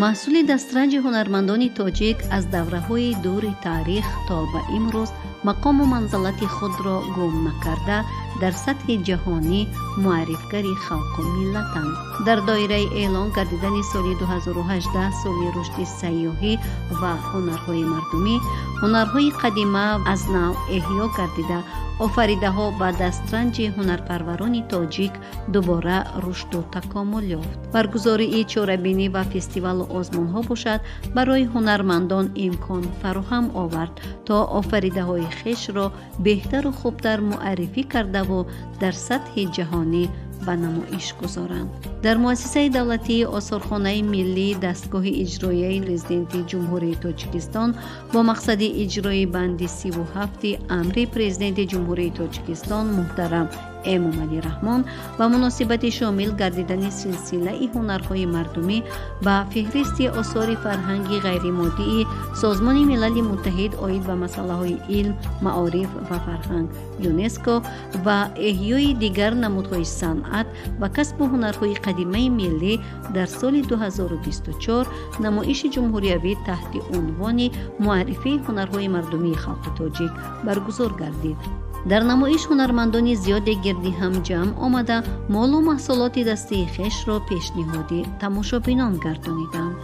Маҳсули дастранҷи ҳунармандони тоҷик аз давраҳои дури таърих то ба имрӯз мақому манзалати худро гум накарда, дар сатҳи ҷаҳонӣ муаррифгари халқу миллатанд. Дар доираи эълон гардидани соли 2018 соли рушди сайёҳӣ ва ҳунарҳои мардумӣ, ҳунарҳои қадима аз нав эҳё гардида, офаридаҳо ба дастранҷи ҳунарпарварони тоҷик дубора рушду такомул ёфт. Баргузории чорабинӣ ва фестивалу озмунҳо бошад, барои ҳунармандон имкон фароҳам овард, то офаридаҳои хешро беҳтару хубтар муаррифӣ кардаву дар сатҳи ҷаҳонӣ ба намоиш гузоранд. Дар муассисаи давлатии Осорхонаи миллӣ дастгоҳи иҷроияи Президенти Ҷумҳурии Тоҷикистон бо мақсади иҷрои банди 37 амри Президенти Ҷумҳурии Тоҷикистон муҳтарам Эмомалӣ Раҳмон ба муносибати шомил гардидани силсилаи ҳунарҳои мардумӣ ба феҳристи осори фарҳанги ғайримоддии Созмони Милали Муттаҳид оид ба масъалаҳои илм, маориф ва фарҳанг ЮНЕСКО ва эҳёи дигар намудҳои санъат ва касбу ҳунарҳои қадимаи миллӣ дар соли 2024 намоиши ҷумҳуриявӣ таҳти унвони муаррифии ҳунарҳои мардумии халқи тоҷик баргузор гардид. Дар намоиш ҳунармандони зиёде гирди ҳам ҷамъ омада, молу маҳсулоти дастии хешро пешниҳоди тамошобинон гардониданд.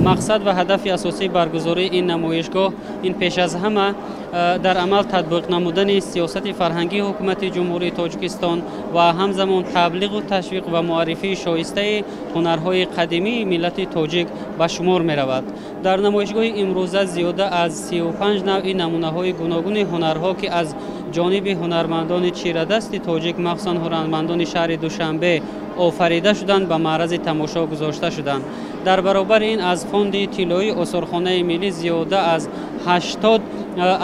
Мақсад ва ҳадафи асосии баргузории ин намоишгоҳ ин пеш аз ҳама дар амал татбиқ намудани сиёсати фарҳангии ҳукумати Ҷумҳурии Тоҷикистон ва ҳамзамон таблиғу ташвиқ ва муаррифии шоистаи ҳунарҳои қадимии миллати тоҷик ба шумор меравад. Дар намоишгоҳи имрӯза зиёда аз 35 навъи намунаҳои гуногуни ҳунарҳо, ки аз ҷониби ҳунармандони чирадасти тоҷик, махсусан ҳунармандони шаҳри Душанбе офарида шуданд, ба маърази тамошо гузошта шуданд. Дар баробари ин аз фонди тиллоии Осорхонаи миллӣ зиёда аз 80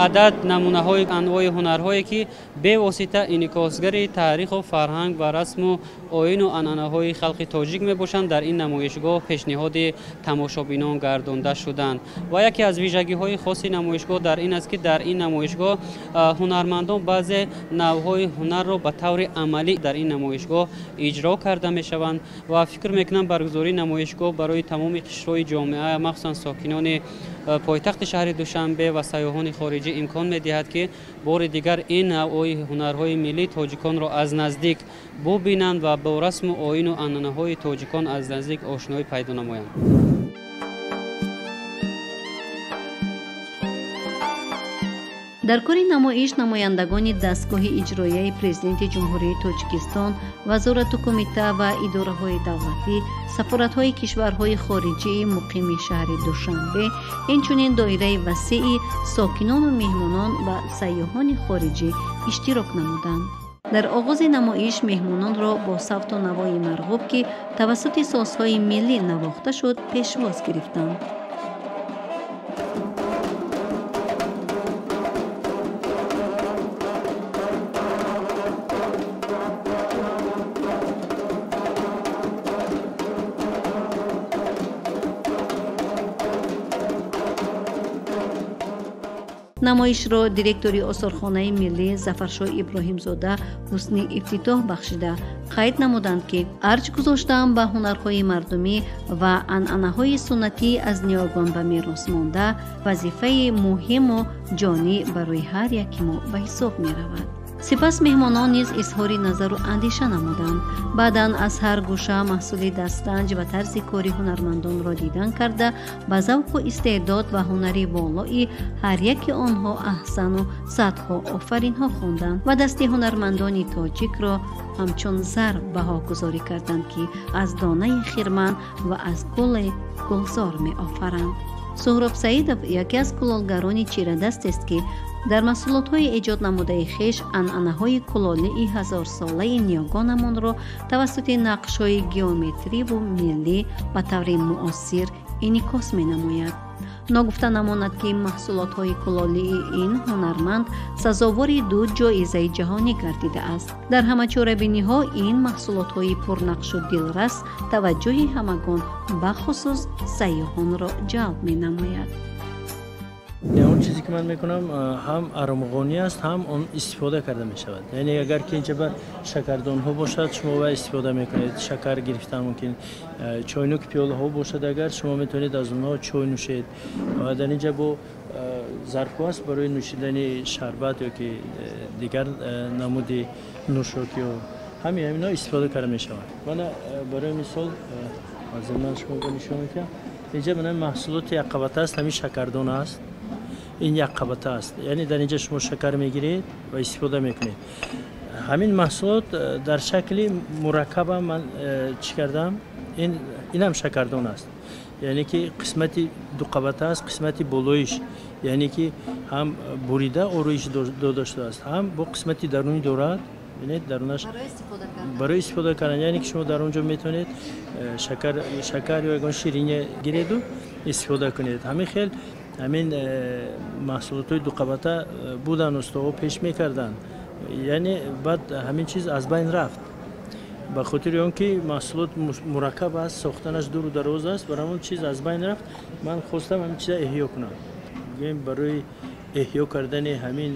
адад намунаҳои анвои ҳунарҳое, ки бевосита инъикосгари таъриху фарҳанг ва расму оину анъанаҳои халқи тоҷик мебошанд, дар ин намоишгоҳ пешниҳоди тамошобинон гардонда шуданд. Ва яке аз вижагиҳои хоси намоишгоҳ дар ин аст, ки дар ин намоишгоҳ ҳунармандон баъзе навъҳои ҳунарро ба таври амалӣ дар ин намоишгоҳ иҷро карда мешаванд ва фикр мекунам баргузории намоишгоҳ барои тамоми қишрҳои ҷомеа, махсусан сокинони пойтахти шаҳри Душанбе ва сайёҳони хориҷӣ имкон медиҳад, ки бори дигар ин навъҳои ҳунарҳои миллии тоҷиконро аз наздик бубинанд ва бо расму оину анъанаҳои тоҷикон аз наздик ошноӣ пайдо намоянд. Дар кори намоиш намояндагони дастгоҳи иҷроияи Президенти Ҷумҳурии Тоҷикистон, вазорату кумита ва идораҳои давлатӣ, сафоратҳои кишварҳои хориҷии муқими шаҳри Душанбе, инчунин доираи васеи сокинону меҳмонон ва сайёҳони хориҷӣ иштирок намуданд. Дар оғози намоиш меҳмононро бо савту навои марғуб, ки тавассути созҳои миллӣ навохта шуд, пешвоз гирифтанд. Намоишро директори Осорхонаи миллӣ Зафаршоҳ Иброҳимзода ҳусни ифтитоҳ бахшида, қайд намуданд, ки арҷ гузоштан ба ҳунарҳои мардумӣ ва анъанаҳои суннатӣ аз ниёгон ба мерос монда вазифаи муҳиму ҷонӣ барои ҳар яки мо ба ҳисоб меравад. Сипас меҳмонон низ изҳори назару андеша намуданд. Баъдан аз ҳар гӯша маҳсули дастранҷ ва тарзи кори ҳунармандонро дидан карда, ба завқу истеъдод ва ҳунари волои ҳар яки онҳо аҳсану садҳо офаринҳо хонданд ва дасти ҳунармандони тоҷикро ҳамчун зарб баҳогузорӣ карданд, ки аз донаи хирман ва аз гули гулзор меофаранд. Суҳроб Саидов яке аз кулолгарони чирадастест, ки дар маҳсулотҳои эҷод намудаи хеш анъанаҳои кулолии ҳазорсолаи ниёгонамонро тавассути нақшҳои геометриву миллӣ ба таври муосир инъикос менамояд. Ногуфта намонад, ки маҳсулотҳои кулолии ин ҳунарманд сазовори ду ҷоизаи ҷаҳонӣ гардидааст. Дар ҳама чорабиниҳо ин маҳсулотҳои пурнақшу дилрас таваҷҷӯҳи ҳамагон, бахусус сайёҳонро ҷалб менамояд. Он чизе ки ман мекунам ҳам армуғонӣ аст, ҳам он истифода карда мешавад. Яъне агар ки инҷа ба шакардонҳо бошад, шумо ва истифода мекунед, шакар гирифтан мумкин. Чойнук пиёлаҳо бошад, агар шумо метавонед аз онҳо чой нӯшед. Ва дар инҷа бо зарфҳо аст барои нӯшидани шарбат ё ки дигар намуди нӯшокиҳо. Ҳамин ҳаминҳо истифода карда мешавад. Мана барои мисол аз ман шумо нишон медиҳам. Инҷа мана маҳсулоти якқабата аст, ҳамин шакардон аст. Ин якқабата аст, яъне дар инҷа шумо шакар мегиред ва истифода мекунед. Ҳамин маҳсулот дар шакли мураккабам ман чӣ кардам, инам шакардон аст, яъне ки қисмати дуқабата аст, қисмати болоиш, яъне ки ҳам бурида ороиш дода шудааст, ҳам бо қисмати дарунӣ дорад. Бинед, дарунаш барои истифода кардан, яъне ки шумо дар он ҷо метавонед шакар ё ягон ширине гиреду истифода кунед. Ҳамин хел ҳамин маҳсулотҳои дуқабата буданд, устоҳо пеш мекарданд, яъне баъд ҳамин чиз аз байн рафт, ба хотири он ки маҳсулот мураккаб аст, сохтанаш дуру дароз аст, барои ҳамон чиз аз байн рафт. Ман хостам ҳамин чиза эҳё кунам. Гӯем барои эҳё кардани ҳамин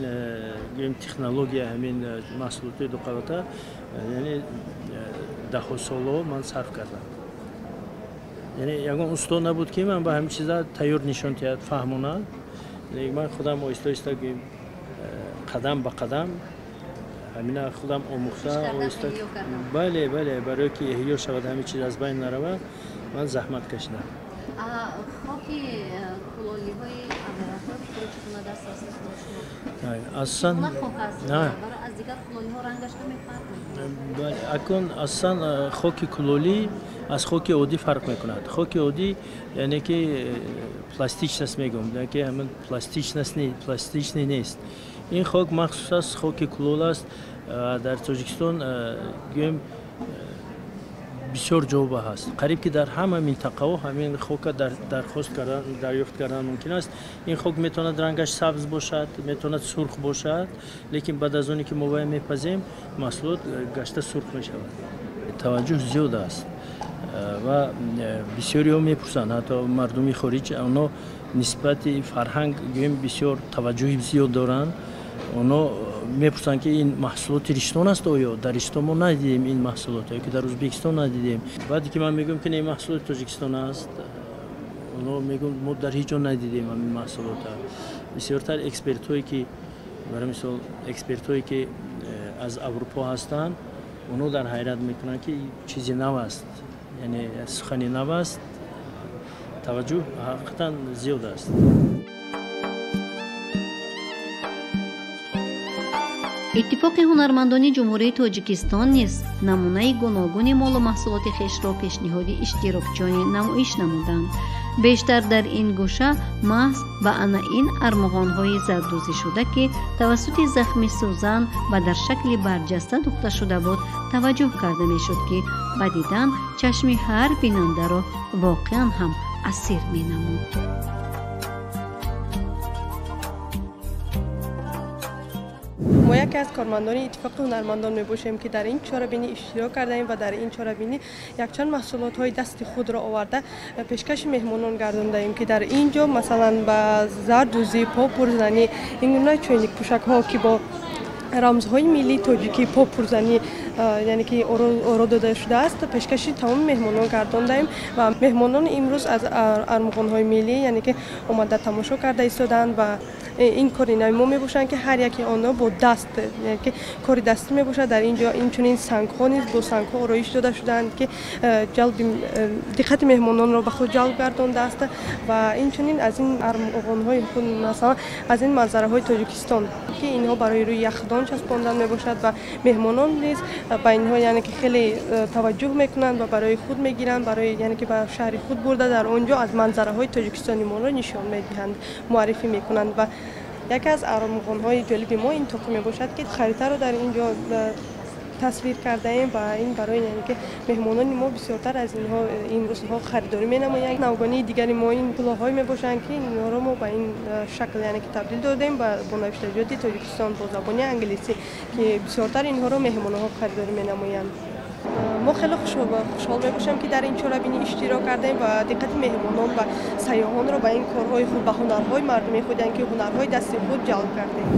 гӯем технология, ҳамин маҳсулотҳои дуқабата, яъне даҳҳо солҳо ман сарф кардам. Яъне ягон усто набуд ки ман ба ҳамин чиза тайёр нишон диҳад, фаҳмонад. Ман худам оҳиста оҳиста гӯем қадам ба қадам ҳамина худам омӯхта оҳиста, бале бале, барое ки эҳё шавад, ҳамин чиз аз байн наравад, ман заҳмат кашидам. Хоки кулолиҳои амиратҳо чӣ гуна даст аст? Асосан аз дигар кулолиҳо рангаш каме фарқ мекунад. Акун асосан хоки кулолӣ аз хоки оддӣ фарқ мекунад. Хоки оддӣ яъне ки пластичност мегӯям, яъне ки ҳамин пластичный нест. Ин хок махсус аст, хоки кулол аст. Дар Тоҷикистон гӯем бисёр ҷоба ҳаст, қариб ки дар ҳама минтақаҳо ҳамин хока дархост кардан, дарёфт кардан мумкин аст. Ин хок метавонад рангаш сабз бошад, метавонад сурх бошад, лекин баъд аз оне ки мо вай мепазем, маҳсулот гашта сурх мешавад. Таваҷҷӯҳ зиёд аст ва бисёриҳо мепурсанд, ҳатто мардуми хориҷ, онҳо нисбати фарҳанг гӯем бисёр таваҷҷӯҳи зиёд доранд. Онҳо мепурсанд ки ин маҳсулоти Риштон аст, оё дар Риштон мо надидем ин маҳсулот, ё ки дар Ӯзбекистон надидем. Баъде ки ман мегӯям ки ин маҳсулоти Тоҷикистон аст, онҳо мегӯянд мо дар ҳеҷ ҷо надидем ҳамин маҳсулотро. Бисёртар экспертҳое ки, барои мисол, экспертҳое ки аз Аврупо ҳастанд, онҳо дар ҳайрат мекунанд ки чизи нав аст, яъне сухани нав аст, таваҷҷӯҳ ҳақиқатан зиёд аст. Иттифоқи ҳунармандони Ҷумҳурии Тоҷикистон низ намунаи гуногуни молу маҳсулоти хешро пешниҳоди иштирокчиёни намоиш намуданд. Бештар дар ин гӯша маҳз ба ана ин армуғонҳои зардӯзишуда, ки тавассути захми сӯзан ва дар шакли барҷаста духта шуда буд, таваҷҷӯҳ карда мешуд, ки ба дидан чашми ҳар бинандаро воқеан ҳам асир менамуд. Мо яке аз кормандони Иттифоқи ҳунармандон мебошем, ки дар ин чорабинӣ иштирок кардаем ва дар ин чорабинӣ якчанд маҳсулотҳои дасти худро оварда пешкаши меҳмонон гардондаем, ки дар ин ҷо масалан ба зардӯзӣ, попурзанӣ, ин гуна чойникпӯшакҳо, ки бо рамзҳои миллии тоҷикӣ попурзанӣ, яъне ки оро дода шудааст, пешкаши тамоми меҳмонон гардондаем ва меҳмонон имрӯз аз армуғонҳои миллӣ, яъне ки омада тамошо карда истодаанд ва ин кори нави мо мебошанд, ки ҳар яке онҳо бо даст, яъне ки кори дастӣ мебошад. Дар ин ҷо инчунин сангҳо низ бо сангҳо ороиш дода шудаанд, ки ҷалби диққати меҳмононро ба худ ҷалб гардондааст ва инчунин аз ин армуғонҳои худ, масалан аз ин манзараҳои Тоҷикистон, ки инҳо барои рӯи яхдон часпондан мебошад ва меҳмонон низ ба инҳо яъне ки хеле таваҷҷӯҳ мекунанд ва барои худ мегиранд, барои яъне ки ба шаҳри худ бурда дар он ҷо аз манзараҳои Тоҷикистони моро нишон медиҳанд, муаррифӣ мекунанд. Ва яке аз армуғонҳои ҷолиби мо ин тоқӣ мебошад, ки харитаро дар ин ҷо тасвир кардаем ва ин барои яъне ки меҳмонони мо бисёртар аз инҳо имрӯзҳо харидорӣ менамоянд. Навгонии дигари мо ин кулоҳҳое мебошанд, ки инҳоро мо ба ин шакл яъне ки табдил додем бо навиштаҷоти Тоҷикистон бо забони англисӣ, ки бисёртар инҳоро меҳмонҳо харидорӣ менамоянд. Мо хеле хушҳол мебошем, ки дар ин чорабинӣ иштирок кардем ва диққати меҳмонон ва сайёҳонро ба ин корҳои худ, ба ҳунарҳои мардумии худ, яъне ки ҳунарҳои дасти худ ҷалб кардем.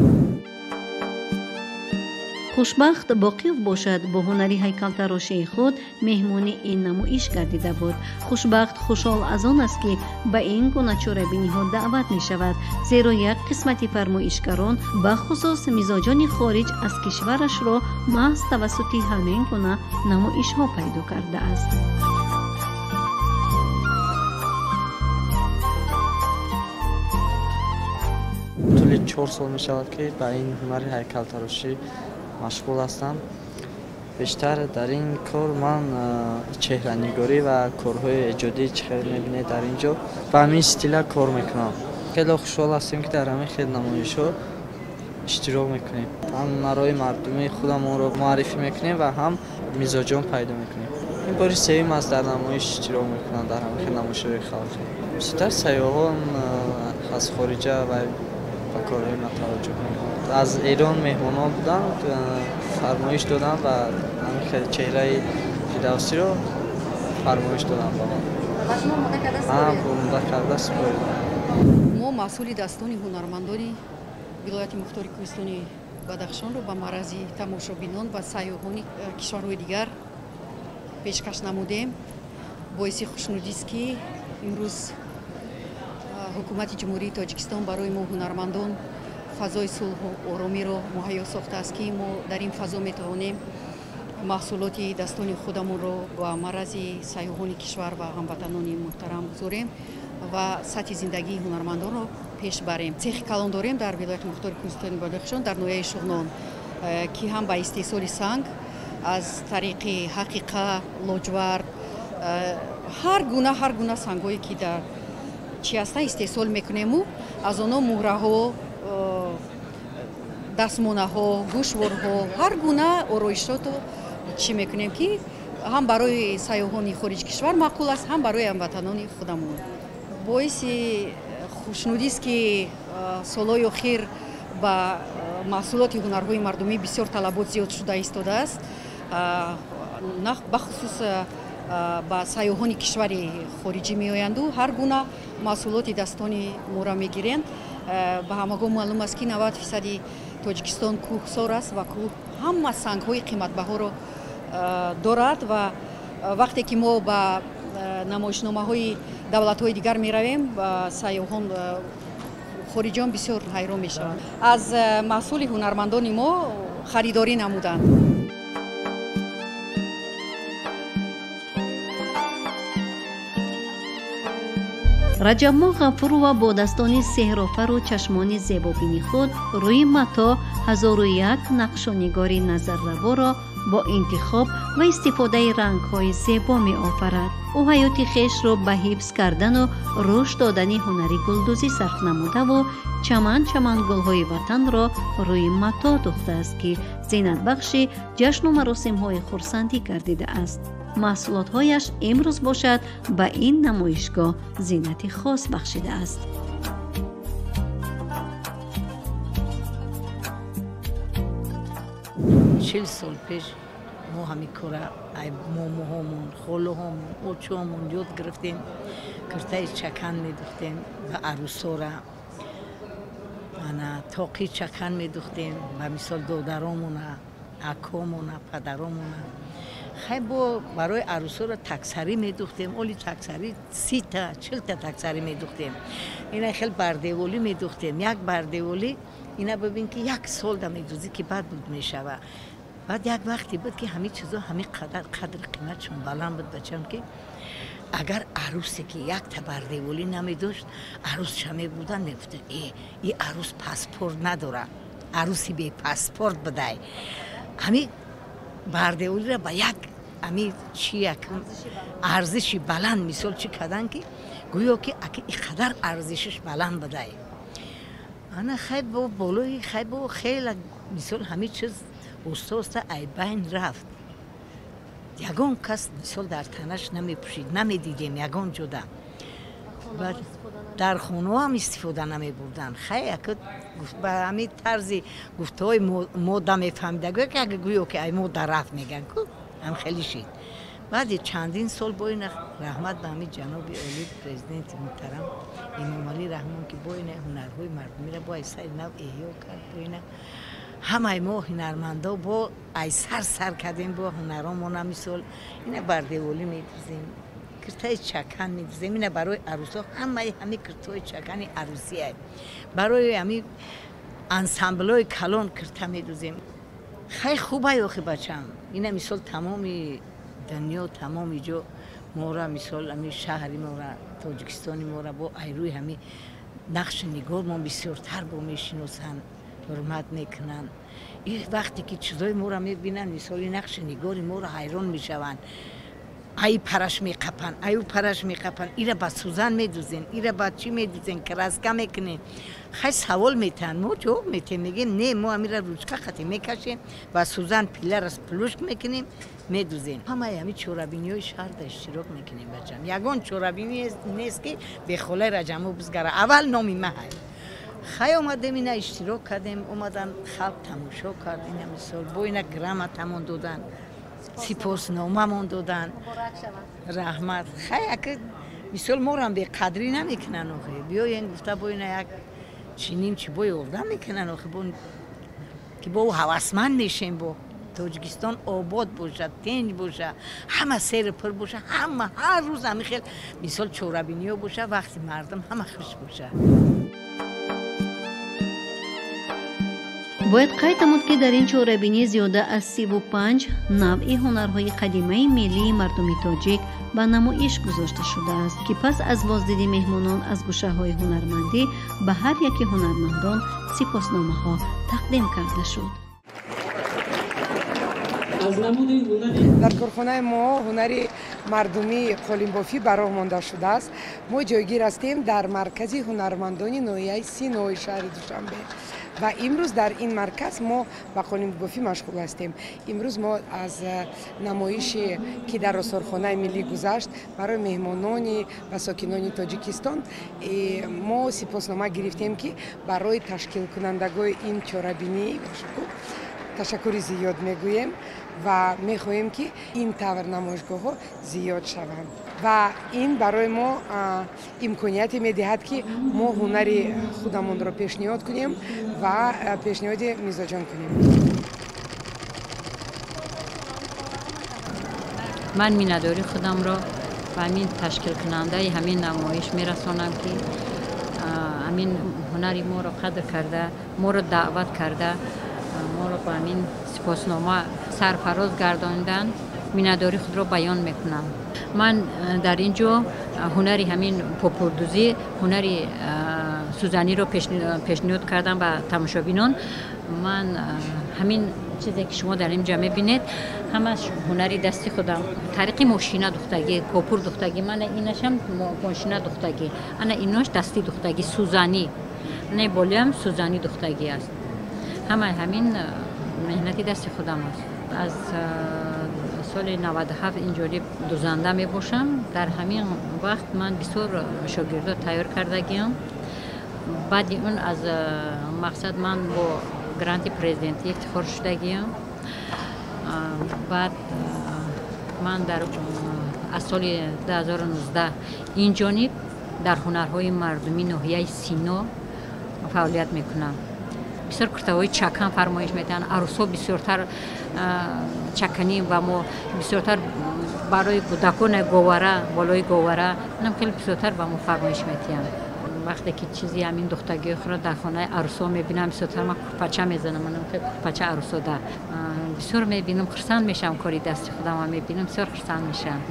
Хушбахт Боқиев бошад, бо ҳунари ҳайкалтарошии худ меҳмони ин намоиш гардида буд. Хушбахт хушҳол аз он аст, ки ба ин гуна чорабиниҳо даъват мешавад, зеро як қисмати фармоишгарон, бахусус мизоҷони хориҷ аз кишварашро маҳз тавассути ҳамин гуна намоишҳо пайдо кардааст. Тӯли 4 сол мешавад, ки ба ин ҳунари ҳайкалтарошӣ машғул ҳастам. Бештар дар ин кор ман чеҳранигорӣ ва корҳои эҷодӣ, чӣ хел мебинед дар ин ҷо, ба ҳамин стила кор мекунам. Хеле хушҳол ҳастем, ки дар ҳамин хел намоишҳо иштирок мекунем. Ҳам ҳунарҳои мардумии худамонро муаррифӣ мекунем ва ҳам мизоҷон пайдо мекунем. Ин бори сеюм аст дар намоиш иштирок мекунам, дар ҳамин хел намоишҳои халқӣ. Бисёртар сайёҳон аз хориҷа ва ба корҳои ман таваҷҷӯҳ мекунанд. Аз Эрон меҳмонон буданд, фармоиш доданд ва ҳамин хел чеҳраи Фирдавсиро фармоиш доданд ба ман. Ва шумо омода карда супоридед? Ҳа, омода карда супоридам. Мо маҳсули дастони ҳунармандони вилояти мухтори кӯҳистони Бадахшонро ба маърази тамошобинон ва сайёҳони кишварҳои дигар пешкаш намудем. Боиси хушнудист, ки имрӯз ҳукумати Ҷумҳурии Тоҷикистон барои мо ҳунармандон фазои сулҳу оромиро муҳайё сохтааст, ки мо дар ин фазо метавонем маҳсулоти дастони худамонро ба маърази сайёҳони кишвар ва ҳамватанони муҳтарам гузорем ва сатҳи зиндагии ҳунармандонро пеш барем. Цехи калон дорем дар вилояти мухтори кӯҳистони Бадахшон, дар ноҳияи Шуғнон, ки ҳам ба истеҳсоли санг аз тариқи ҳақиқа, лоҷвард, ҳар гуна сангҳое ки дар чӣ ҳастанд истеҳсол мекунему аз онҳо муҳраҳо, дастмонаҳо, гӯшворҳо, ҳар гуна ороишотро чӣ мекунем, ки ҳам барои сайёҳони хориҷи кишвар маъқул аст, ҳам барои ҳамватанони худамон. Боиси хушнудист, ки солҳои охир ба маҳсулоти ҳунарҳои мардумӣ бисёр талабот зиёд шуда истодааст, бахусус ба сайёҳони кишвари хориҷӣ меоянду ҳар гуна маҳсулоти дастони моро мегиранд. Ба ҳамагон маълум аст, ки 90% Тоҷикистон кӯҳсор аст ва кӯҳ ҳама сангҳои қиматбаҳоро дорад ва вақте ки мо ба намоишномаҳои давлатҳои дигар меравем, сайёҳон хориҷиён бисёр ҳайрон мешаванд. Аз маҳсули ҳунармандони мо харидорӣ намуданд. Раҷабмо Ғафурова бо дастони сеҳрофару чашмони зебобини худ рӯи матоъ 1001 нақшунигори назарраворо бо интихоб ва истифодаи рангҳои зебо меофарад. Ӯ ҳаёти хешро ба ҳифз кардану рушд додани ҳунари гулдӯзӣ сарф намудаву чаман-чаман гулҳои ватанро рӯи матоъ духтааст, ки зинатбахши ҷашну маросимҳои хурсандӣ гардидааст. Маҳсулотҳояш имрӯз бошад ба ин намоишгоҳ зинати хос бахшидааст. 40 сол пеш мо ҳамин кора момоҳомон, холаҳомон, очаҳомон ёд гирифтем. Киртаи чакан медухтем ба арӯсора, ана тоқи чакан медухтем ба мисол додаромона, акомона, падаромона. Хай бо барои арӯсора таксарӣ медухтем, оли таксарӣ 30та 40та таксарӣ медухтем. Ина хел бардеволӣ медухтем. Як бардеволӣ ина бибин, ки як сол да медӯзӣ, ки бад буд мешава. Баъд як вақте буд, ки ҳамин чизо ҳамин қадар қадри қиматшон баланд буд, бачам, ки агар арӯсе ки якта бардеволӣ намедошт, арӯсша мебурдан, мегуфтанд: «Э, и арӯс паспорт надорад, арӯси бепаспорт будай». Ҳамин бардеволиро ба як ами чи як арзиши баланд мисол чӣ кардан, ки гӯё ки аки и қадар арзишиш баланд будай. Ана хай бо болои хай бо хела мисол ҳамин чиз оста оста ай байн рафт. Ягон кас мисол дар танаш намепӯшид, намедидем ягон ҷода, дар хонаҳам истифода намебурданд. Хай ака ба ҳамин тарзи гуфтаҳои мода мефаҳмида, гӯё ки ай мода рафт меган ку. Ҳам хеле шид. Баъди чандин сол бо ина раҳмат ба ҳамин ҷаноби олӣ президенти муҳтарам Эмомалӣ Раҳмон, ки бо ина ҳунарҳои мардумиро бо ай сари нав эҳё кард. Бо ина ҳамаи мо ҳунармандо бо ай сар сар кардем бо ҳунаромона. Мисол ина бардеволӣ медузем, киртаи чакан медузем, ина барои арӯсо ҳамаи ҳами киртаҳои чакани арӯсия, барои ҳами ансамблҳои калон кирта медузем. Хай хубай охи бачам, ина мисол тамоми дунё, тамоми ҷо мора, мисол ҳами шаҳри мора, Тоҷикистони мора бо айрӯи ҳами нақши нигормон бисёртар бо мешиносанд, ҳурмат мекунанд. И вақте ки чизои моро мебинанд, мисоли нақши нигори моро ҳайрон мешаванд. Ай параш меқапанд, аю параш меқапанд, ира ба сӯзан медузен, ира ба чӣ медузен, краска мекунем. Хай савол метаҳанд, мо ҷавоб метаҳем, мегӯем не, мо амира ручка хате мекашем, ба сӯзан пилара плюшк мекунем, медузем. Ҳамаи ҳами чорабиниҳои шаҳрда иштирок мекунем бачам. Ягон чорабинӣ нест ки бехолаи Раҷамов бизгара. Аввал номи ма ҳай. Хай омадем, ина иштирок кардем, омадан халқ тамошо кард, ина мисол бо ина грамотамон додан, сипосномамон додан. Раҳмат. Хай ака мисол морам беқадрӣ намекунанд охи. Биёен гуфта бо ина як чиним чи бо ёрдам мекунанд охи, бо ки бо ҳавасманд мешем, бо Тоҷикистон обод бошад, тинҷ бошад, ҳама сери пур бошад, ҳама ҳар рӯз ҳами хел мисол чорабиниҳо бошад, вақти мардум ҳама хуш бошад. Бояд қайд намуд, ки дар ин чорабинӣ зиёда аз 35 навъи ҳунарҳои қадимаи миллии мардуми тоҷик ба намоиш гузошта шудааст, ки пас аз боздиди меҳмонон аз гӯшаҳои ҳунармандӣ ба ҳар яки ҳунармандон сипосномаҳо тақдим карда шуд. Дар корхонаи мо ҳунари мардумии қолинбофӣ ба роҳ монда шудааст. Мо ҷойгир ҳастем дар маркази ҳунармандони ноҳияи Синои шаҳри Душанбе ва имрӯз дар ин марказ мо ба қолинбофӣ машғул ҳастем. Имрӯз мо аз намоише ки дар осорхонаи миллӣ гузашт барои меҳмонони ва сокинони Тоҷикистон мо сипоснома гирифтем, ки барои ташкилкунандагои ин чорабинӣ ташаккури зиёд мегӯем ва мехоҳем, ки ин тавр намоишгоҳҳо зиёд шаванд ва ин барои мо имконияте медиҳад, ки мо ҳунари худамонро пешниҳод кунем ва пешниҳоди мизоҷон кунем. Ман миннатдории худамро ба ҳамин ташкилкунандаи ҳамин намоиш мерасонам, ки ҳамин ҳунари моро қадр карда, моро даъват карда, моро ба ҳамин сипоснома сарфароз гардонидан, миннатдории худро баён мекунам. Ман дар ин ҷо ҳунари ҳамин попурдузӣ, ҳунари сӯзаниро пешниҳод кардам ба тамошобинон. Ман ҳамин чизе ки шумо дар ин ҷо мебинед, ҳамаш ҳунари дасти худам. Тариқи мошина духтагӣ, копур духтагӣ, мана инашам мошина духтагӣ, ана инош дасти духтагӣ, сӯзанӣ, не болиам сӯзанӣ духтагӣ аст. Ҳамаи ҳамин меҳнати дасти худам аст. Аз соли 97 инҷониб дузанда мебошам. Дар ҳамин вақт ман бисёр шогирдо тайёр кардагиам. Баъди он аз мақсад ман бо гранти президентӣ ифтихор шудагиам. Баъд ман дар аз соли 2019 инҷониб дар ҳунарҳои мардумии ноҳияи Сино фаъолият мекунам. Бисёр куртаҳои чакан фармоиш метаҳанд, арӯсҳо бисёртар чаканӣ ва мо бисёртар барои кӯдакон говара, болои говара, инам хеле бисёртар ба мо фармоиш метиҳанд. Вақте ки чизи ҳамин духтагии худро дар хонаи арӯсҳо мебинам, бисёртар ман курпача мезанам, манам хеле курпача арӯсода бисёр мебинам, хурсанд мешавам, кори дасти худамро мебинам, бисёр хурсанд мешавам.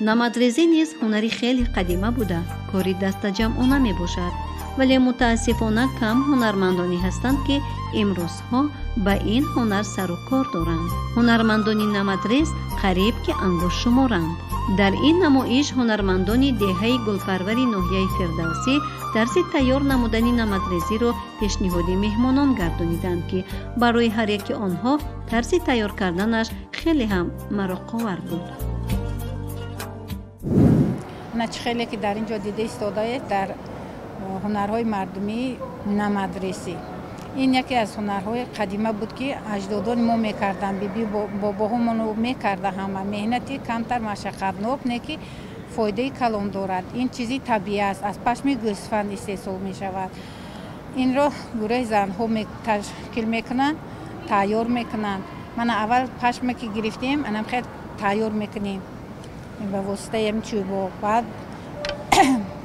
Намадрезӣ низ ҳунари хеле қадима буда, кори дастаҷамъона мебошад, вале мутаассифона кам ҳунармандоне ҳастанд, ки имрӯзҳо ба ин ҳунар сару кор доранд. Ҳунармандони намадрез қариб ки ангуштшуморанд. Дар ин намоиш ҳунармандони деҳаи Гулпарвари ноҳияи Фирдавсӣ тарзи тайёр намудани намадрезиро пешниҳоди меҳмонон гардониданд, ки барои ҳар яки онҳо тарзи тайёр карданаш хеле ҳам мароқовар буд. На чӣ хеле ки дар ин ҷо дида истодаед, дар ҳунарҳои мардумӣ намадрезӣ. Ин яке аз ҳунарҳои қадима буд, ки аҷдодони мо мекарданд, биби бобоҳомон мекарда. Ҳама меҳнати камтар машаққатнок, не ки фоидаи калон дорад. Ин чизи табиӣ аст, аз пашми гӯсфанд истеҳсол мешавад. Инро гурӯҳи занҳо ташкил мекунанд, тайёр мекунанд. Мана аввал пашме ки гирифтем, анам хел тайёр мекунем ба воситаи ҳамин чӯбо. Баъд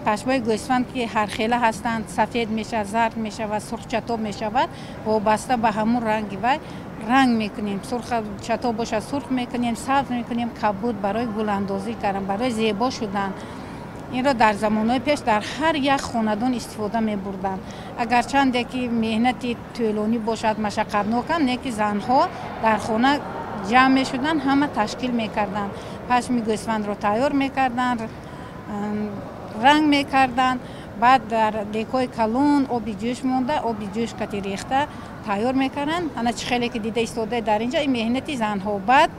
пашмҳои гӯсфанд ки ҳархела ҳастанд, сафед мешавад, зард мешавад, сурхчатоб мешавад, вобаста ба ҳамун ранги вай ранг мекунем. Сурхчатоб бошад, сурх мекунем, сабз мекунем, кабуд барои гуландозӣ кардан, барои зебо шудан. Инро дар замонҳои пеш дар ҳар як хонадон истифода мебурданд. Агарчанде ки меҳнати тӯлонӣ бошад, машаққатнокам, не ки занҳо дар хона ҷамъ мешуданд, ҳама ташкил мекарданд, пашми гӯсфандро тайёр мекарданд, ранг мекарданд. Баъд дар декҳои калон оби ҷӯш монда, оби ҷӯш кати рехта тайёр мекарданд. Ана чӣ хеле ки дида истода дар инҷа, ин меҳнати занҳо. Баъд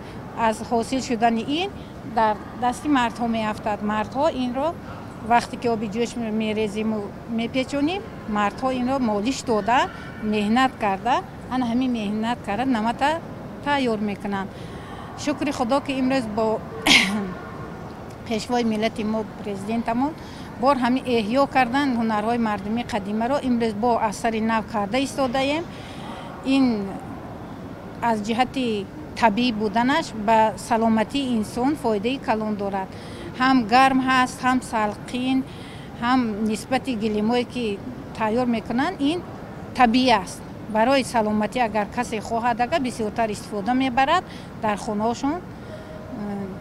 аз ҳосил шудани ин дар дасти мардҳо меафтад. Мардҳо инро вақте ки оби ҷӯш мерезиму мепечонем, мардҳо инро молиш дода, меҳнат карда, ана ҳамин меҳнат карда намата тайёр мекунанд. Шукри Худо, ки имрӯз бо пешвои миллати мо, президентамон, бор ҳамин эҳё кардан ҳунарҳои мардумии қадимаро имрӯз бо асари нав карда истодаем. Ин аз ҷиҳати табиӣ буданаш ба саломатии инсон фоидаи калон дорад. Ҳам гарм ҳаст, ҳам салқин, ҳам нисбати гилимое ки тайёр мекунанд, ин табиӣ аст. Барои саломатӣ агар касе хоҳад, агар бисёртар истифода мебарад дар хонаҳошон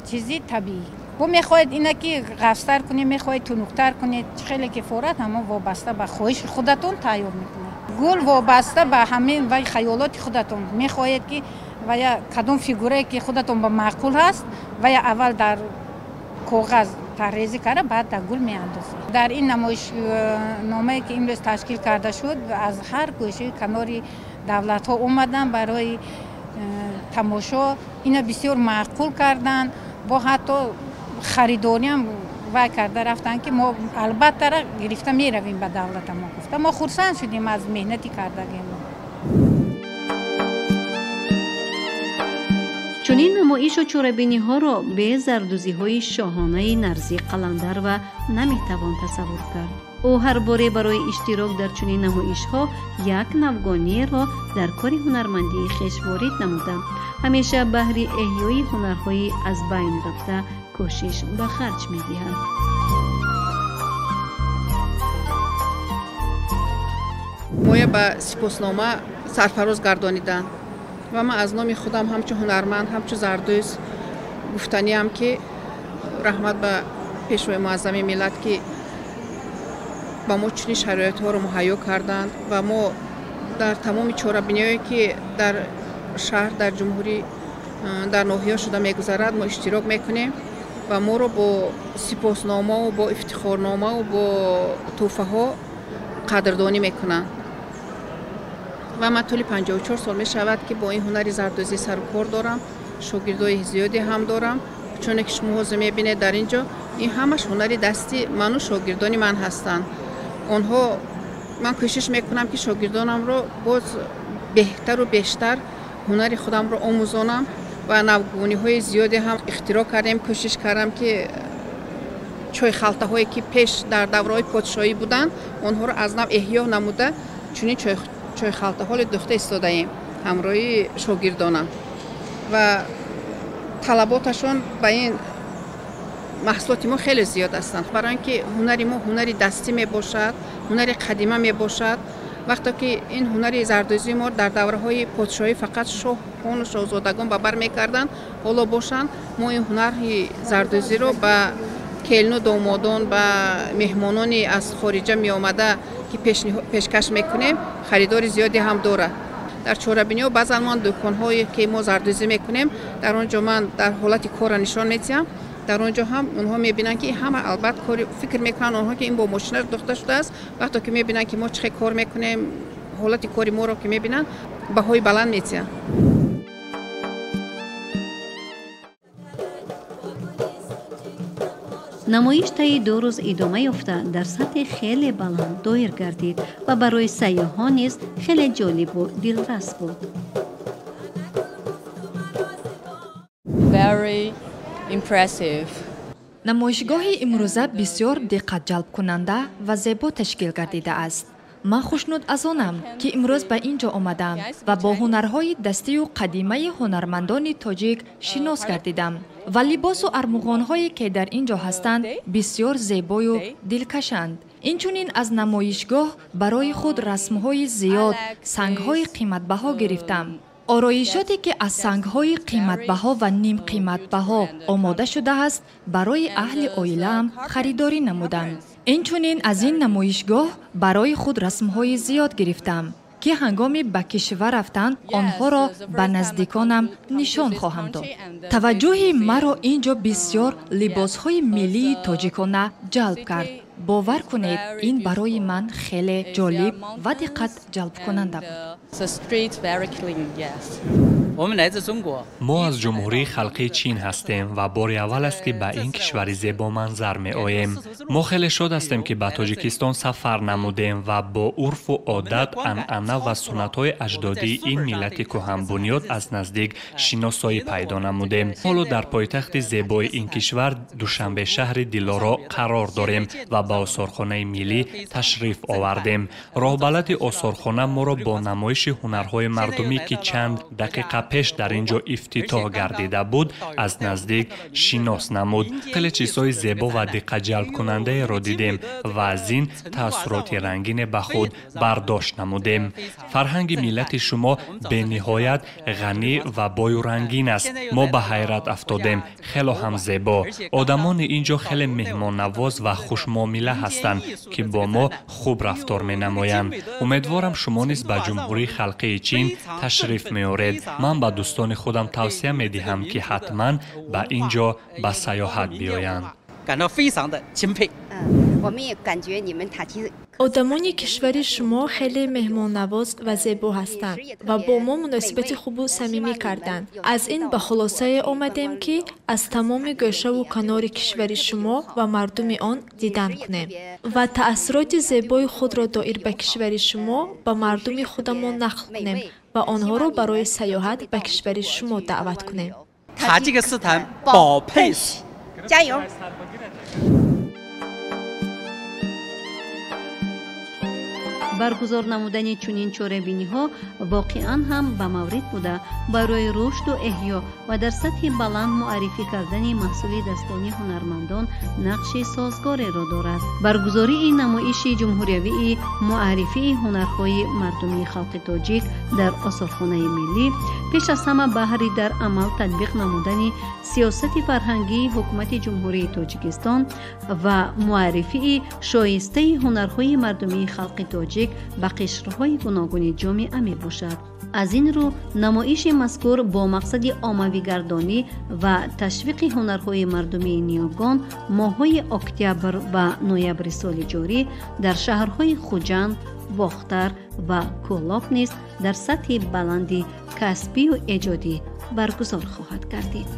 чизи табиӣ. Бо мехоҳед ина ки ғафзтар кунед, мехоҳед тунуктар кунед, чӣ хеле ки форад, ҳамон вобаста ба хоҳиши худатон тайёр мекунед. Гул вобаста ба ҳамин вай хаёлоти худатон мехоҳед, ки вая кадом фигурае ки худатон ба маъқул ҳаст, вая аввал дар коғаз таррезӣ карда, баъд дар гул меандозед. Дар ин намоишномае ки имрӯз ташкил карда шуд, аз ҳар гӯшаи канори давлатҳо омаданд барои тамошо. Ина бисёр маъқул карданд, бо ҳатто харидориам вай карда рафтанд, ки мо албатта гирифта меравем ба давлатамон гуфта. Мо хурсанд шудем аз меҳнати кардагиамон. Чунин намоишу чорабиниҳоро бе зардӯзиҳои шоҳонаи Нарзӣ Қаландарова наметавон тасаввур кард. Ӯ ҳар боре барои иштирок дар чунин намоишҳо як навгониеро дар кори ҳунармандии хеш ворид намуда, ҳамеша баҳри эҳёи ҳунарҳои аз байн рафта кӯшиш ба харҷ медиҳад. Моя ба сипоснома сарфароз гардониданд ва ман аз номи худам ҳамчун ҳунарманд, ҳамчун зардӯз гуфтаниам, ки раҳмат ба пешвои муаззами миллат, ки ба мо чунин шароитҳоро муҳайё карданд ва мо дар тамоми чорабиниҳое ки дар шаҳр, дар ҷумҳурӣ, дар ноҳияҳо шуда мегузарад, мо иштирок мекунем ва моро бо сипосномаву бо ифтихорномаву бо тӯҳфаҳо қадрдонӣ мекунанд. Ва ман тӯли 54 сол мешавад, ки бо ин ҳунари зардӯзӣ сару кор дорам, шогирдои зиёде ҳам дорам. Чуне ки шумо ҳозир мебинед дар ин ҷо, ин ҳамаш ҳунари дасти ману шогирдони ман ҳастанд. Онҳо ман кӯшиш мекунам, ки шогирдонамро боз беҳтару бештар ҳунари худамро омӯзонам ва навгуниҳои зиёде ҳам ихтироъ кардем. Кӯшиш кардам, ки чойхалтаҳое ки пеш дар давраҳои подшоҳӣ буданд, онҳоро аз нав эҳё намуда, чунин чойхалтаҳоро дӯхта истодаем ҳамроҳи шогирдонам ва талаботашон ба ин маҳсулоти мо хеле зиёд ҳастанд, барои ин ки ҳунари мо ҳунари дастӣ мебошад, ҳунари қадима мебошад. Вақте ки ин ҳунари зардӯзии мо дар давраҳои подшоҳӣ фақат шоҳону шоҳзодагон ба бар мекарданд, ҳоло бошанд мо ин ҳунари зардӯзиро ба келину домодон, ба меҳмонони аз хориҷа меомада ки пешкаш мекунем, харидори зиёде ҳам дорад. Дар чорабиниҳо баъзан ман дуконҳое ки мо зардӯзӣ мекунем, дар он ҷо ман дар ҳолати корро нишон медиҳам. Дар он ҷо ҳам онҳо мебинанд, ки ҳама албатта кори фикр мекунанд онҳо, ки ин бо мошина духта шудааст. Вақте ки мебинанд, ки мо чӣ хел кор мекунем, ҳолати кори моро ки мебинанд, баҳои баланд медиҳанд. Намоиш таи 2 рӯз идома ёфта, дар сатҳи хеле баланд доир гардид ва барои сайёҳон низ хеле ҷолибу дилрас буд. Намоишгоҳи имрӯза бисёр диққатҷалбкунанда ва зебо ташкил гардидааст. Ман хушнуд аз онам, ки имрӯз ба ин ҷо омадам ва бо ҳунарҳои дастию қадимаи ҳунармандони тоҷик шинос гардидам ва либосу армуғонҳое, ки дар ин ҷо ҳастанд, бисёр зебою дилкашанд. Инчунин аз намоишгоҳ барои худ расмҳои зиёд, сангҳои қиматбаҳо гирифтам. Ороишоте, ки аз сангҳои қиматбаҳо ва нимқиматбаҳо омода шудааст, барои аҳли оилаам харидорӣ намудам. Инчунин аз ин намоишгоҳ барои худ расмҳои зиёд гирифтам, ки ҳангоми ба кишвар рафтан онҳоро ба наздиконам нишон хоҳам дод. Таваҷҷӯҳи маро ин ҷо бисёр либосҳои миллии тоҷикона ҷалб кард. Бовар кунед, ин барои ман хеле ҷолиб ва диққатҷалбкунанда буд. Мо аз Ҷумҳурии Халқии Чин ҳастем ва бори аввал аст, ки ба ин кишвари зебоманзар меоем. Мо хеле шод ҳастем, ки ба Тоҷикистон сафар намудем ва бо урфу одат, анъана ва суннатҳои аҷдодии ин миллати кӯҳанбунёд аз наздик шиносоӣ пайдо намудем. Ҳоло дар пойтахти зебои ин кишвар, Душанбе, шаҳри Дилоро қарор дорем ва ба осорхонаи миллӣ ташриф овардем. Роҳбалади осорхона моро бо намоиши ҳунарҳои мардумӣ, ки чанд дақиқа пеш дар ин ҷо ифтитоҳ гардида буд, аз наздик шинос намуд. Хеле чизҳои зебо ва диққатҷалбкунандаеро дидем ва аз ин таассуроти рангине ба худ бардошт намудем. Фарҳанги миллати шумо бениҳоят ғанӣ ва бою рангин аст. Мо ба ҳайрат афтодем. Хело ҳам зебо. Одамони ин ҷо хеле меҳмоннавоз ва хушмуомила ҳастанд, ки бо мо хуб рафтор менамоянд. Умедворам, шумо низ ба Ҷумҳурии Халқии Чин ташриф меоред. Ман ба дӯстони худам тавсия медиҳам, ки ҳатман ба ин ҷо ба сайёҳат биёянд. Одамони кишвари шумо хеле меҳмоннавоз ва зебо ҳастанд ва бо мо муносибати хубу самимӣ карданд. Аз ин ба хулосае омадем, ки аз тамоми гӯшаву канори кишвари шумо ва мардуми он дидан кунем ва таассуроти зебои худро доир ба кишвари шумо ба мардуми худамон нақл кунем ва онҳоро барои сайёҳат ба кишвари шумо даъват кунем. Баргузор намудани чунин чорабиниҳо воқеан ҳам ба маврид буда, барои рушду эҳё ва дар сатҳи баланд муаррифӣ кардани маҳсули дастони ҳунармандон нақши созгореро дорад. Баргузории намоиши ҷумҳуриявии муаррифии ҳунарҳои мардумии халқи тоҷик дар осорхонаи миллӣ пеш аз ҳама баҳри дар амал татбиқ намудани сиёсати фарҳангии ҳукумати Ҷумҳурии Тоҷикистон ва муаррифии шоистаи ҳунарҳои мардумии халқи тоҷик ба қишрҳои гуногуни ҷомеа мебошад. Аз ин рӯ намоиши мазкур бо мақсади оммавигардонӣ ва ташвиқи ҳунарҳои мардумии ниёгон моҳҳои октябр ва ноябри соли ҷорӣ дар шаҳрҳои Хуҷанд, Бохтар ва Кӯлоб низ дар сатҳи баланди касбию эҷодӣ баргузор хоҳад гардид.